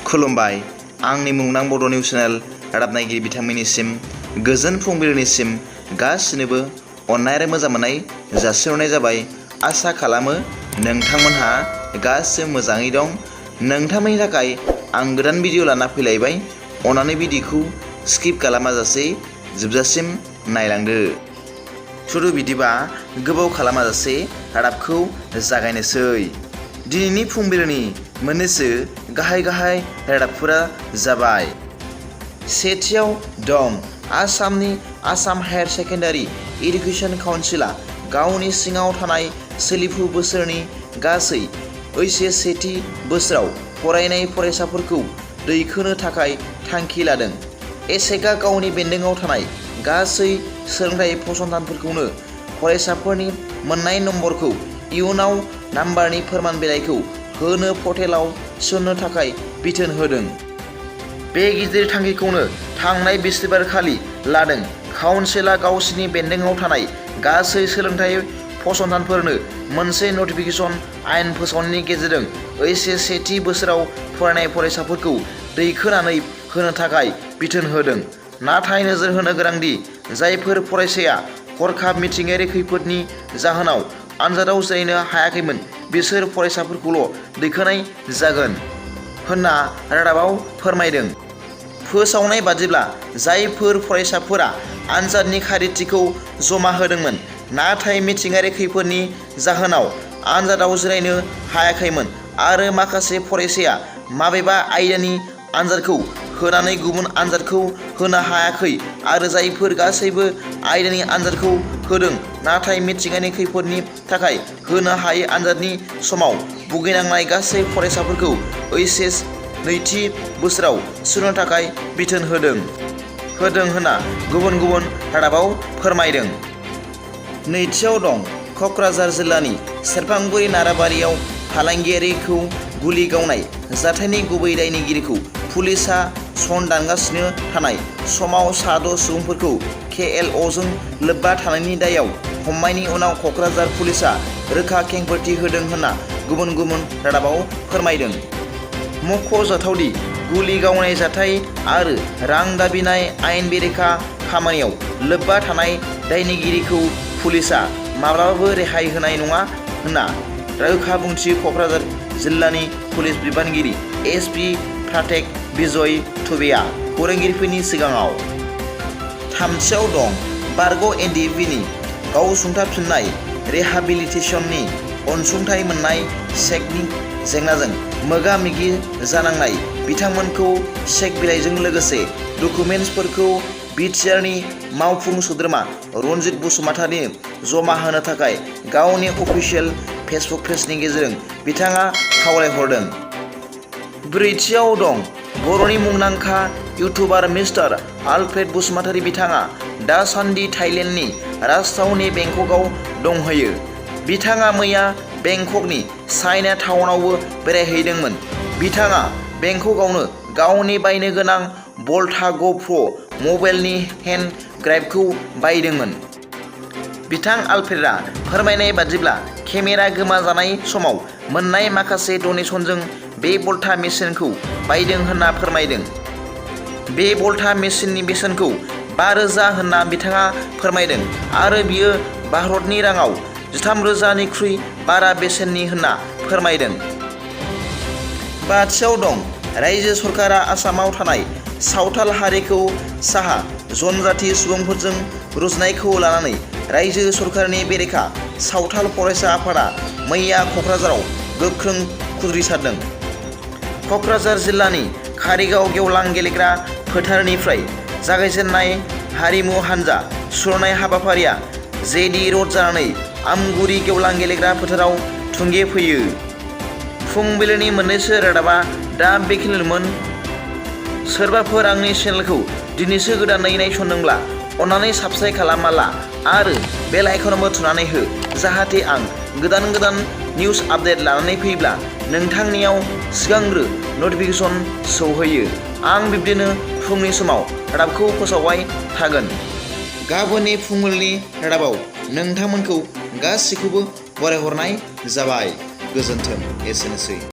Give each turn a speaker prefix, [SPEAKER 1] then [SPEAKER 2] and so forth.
[SPEAKER 1] खुलुमबाय आंनि मुंदां बड' निउस चेनेल रादाब नायगिरि बिथांमोननिसिम गोजोन फुंबिलिनिसिम गासिनोबो अननाय आरो मोजां मोननाय जासिहरनाय जाबाय। आसा खालामो नोंथांमोनहा गासिबो मोजाङै दं। नोंथांमोननि थाखाय आं गोदान भिडिअ लाना फैलायबाय। अननानै भिडिअखौ स्किप खालामाजासे जोबजासिम नायलांदो। सुदु बिदिबा गोबाव खालामाजासे रादाबखौ जागायनोसै। दिनैनि फुंबिलिनि मोननैसो गाहाय रादाबफोरा जाबाय। सेथियाव दं आसामनि आसाम हायार सेकेन्डारि एडुकेशन काउन्सिलआ गावनि सिङाव थानाय सोलिफु बोसोरनि गासै ओइचएस सेथि बोसोराव फरायनाय फरायसाफोरखौ दैखोनो थाखाय थांखि लादों। एसेकआ गावनि बेन्दोंआव थानाय गासै सोलोंथाइ फसंथानफोरखौनो फरायसाफोरनि मोन्नाय नम्बरखौ इयुनाव नाम्बारनि फोरमान बिलाइखौ होनो पर्टेलाव थिसन्नो थाखाय बिथोन होदों। बे गिदिर थांखिखौनो थांनाय बिस्तिबारखालि लादों। काउन्सिलआ गावसिनि बेन्दोंआव थानाय गासै सोलोंथाइ फसंथानफोरनो मोनसे नटिफिकेशन आयेन फोसावनायनि गेजेरजों ओइचएस सेथि बोसोराव फरायनाय फरायसाफोरखौ दैखोनानै होनो थाखाय बिथोन होदों। नाथाय नोजोर होनो गोनांदि जायफोर फरायसाया हरखाब मिथिंगायारि खैफोदनि जाहोनाव आनजादाव जिरायनो हायाखैमोन बिसोर फरायसाफोरखौल' दैखोनाय जागोन होनना रादाबाव फोरमायदों। फोसावनाय बादिब्ला जायफोर फरायसाफोरा आनजादनि खारिथिखौ जमा होदोंमोन नाथाय मिथिंगायारि खैफोदनि जाहोनाव आनजादाव जिरायनो हायाखैमोन आरो माखासे फरायसाया माबेबा आयदानि आनजादखौ होनानै गुबुन आनजादखौ होनो हायाखै आरो जायफोर गासैबो आयदानि आनजादखौ होदों नाथाय मिथिंगायारि खैफोदनि थाखाय होनो हायै आनजादनि समाव भुगिनांनाय गासै फरायसाफोरखौ ओइचएस नैथि बोसोराव थिसन्नो थाखाय बिथोन होदों होनना गुबुन रादाबाव फोरमायदों। नैथियाव दं क'क्राझार जिल्लानि सेरफांगुरि नाराबारियाव फालांगियारिखौ गुलि गावनाय जाथायनि गुबै दायनिगिरिखौ पुलिसआ संदानगासिनो थानाय समाव सा 6 सुबुंफोरखौ KLOजों लोब्बा थानायनि दायाव हमनायनि उनाव क'क्राझार पुलिसआ रोखा खेंफोरथि होदों होनना गुबुन रादाबाव फोरमायदों। मख'जाथावदि गुलि गावनाय जाथाय आरो रां दाबिनाय आयेन बेरेखा खामानियाव लोब्बा थानाय दायनिगिरिखौ पुलिसआ माब्लाबाबो रेहाय होनाय नङा होनना रोखा बुंथि क'क्राझार जिल्लानि पुलिस बिबानगिरि SP प्राटेक बिजय थुबेआ खौरांगिरिफोरनि सिगाङाव। थामथियाव दं बारग' NDFBनि गावसुंथाफिन्नाय रेहाबिलिटेसननि अनसुंथाइ मोन्नाय चेकनि जेंनाजों मोगा मोगि जानांनाय बिथांमोनखौ चेक बिलाइजों लोगोसे डकुमेन्ट्सफोरखौ BTRनि मावफुं सोद्रोमा रनजित बसुमातारिनो जमा होनो थाखाय गावनि अफिसियेल फेसबुक पेजनि गेजेरजों बिथाङा खावलायहरदों। ब्रैथियाव दं बर'नि मुंदांखा इउटुबार मिस्टार आलफ्रेड बसुमातारी बिथाङा दासान्दि थाइलेण्डनि राजथावनि बेंककआव दंहैयो। बिथाङा मैया बेंककनि चाइना टाउनावबो बेरायहैदोंमोन। बिथाङा बेंककआवनो गावनि बायनो गोनां बल्टा GoPro मबाइलनि हेन्ड ग्राइबखौ बायदोंमोन। बिथां आलफ्रेडआ फोरमायनाय बादिब्ला केमेरा गोमाजानाय समाव मोन्नाय माखासे डनेशनजों बे बल्टा मेसिनखौ बायदों होनना फोरमायदों। बे बल्टा मेसिननि बेसेनखौ 5,000 होनना बिथाङा फोरमायदों आरो बियो भारतनि राङाव 13,000निख्रुइ बारा बेसेननि होनना फोरमायदों। बाथियाव दं रायजो सरकारा आसामाव थानाय सावथाल हारिखौ साहा जनजाति सुबुंफोरजों रुजुनायखौ लानानै रायजो सरकारनि बेरेखा सावथाल फरायसा आफादा मैया क'क्राझाराव गोख्रों खुद्रिसारदों। क'क्राझार जिल्लानि कारिगाव गेवलां गेलेग्रा फोथारनिफ्राय जागायजेन्नाय हारिमु हानजा सुरनाय हाबाफारिया JD र'ड जानानै आमगुरि गेवलां गेलेग्रा फोथाराव थुंगेफैयो। फुंबिलिनि मोननैसो रादाबा दा बेखिनिल'मोन। सोरबाफोर आंनि चेनेलखौ दिनैसो गोदानै नायसनदोंब्ला अन्नानै साबस्क्राइब खालामना ला आरो बेल आइकनबो थुनानै हो जाहाथे आं गोदान निउस आपडेट लानानै फैब्ला नोंथांनियाव सिगांग्रो नटिफिकेशन सौहैयो। आं बिब्दिनो फुंनि समाव रादाबखौ फोसावबाय थागोन। गाबोननि फुंबिलिनि रादाबाव नोंथांमोनखौ गासैखौबो बरायहरनाय जाबाय। गोजोन्थों। एसेनोसै।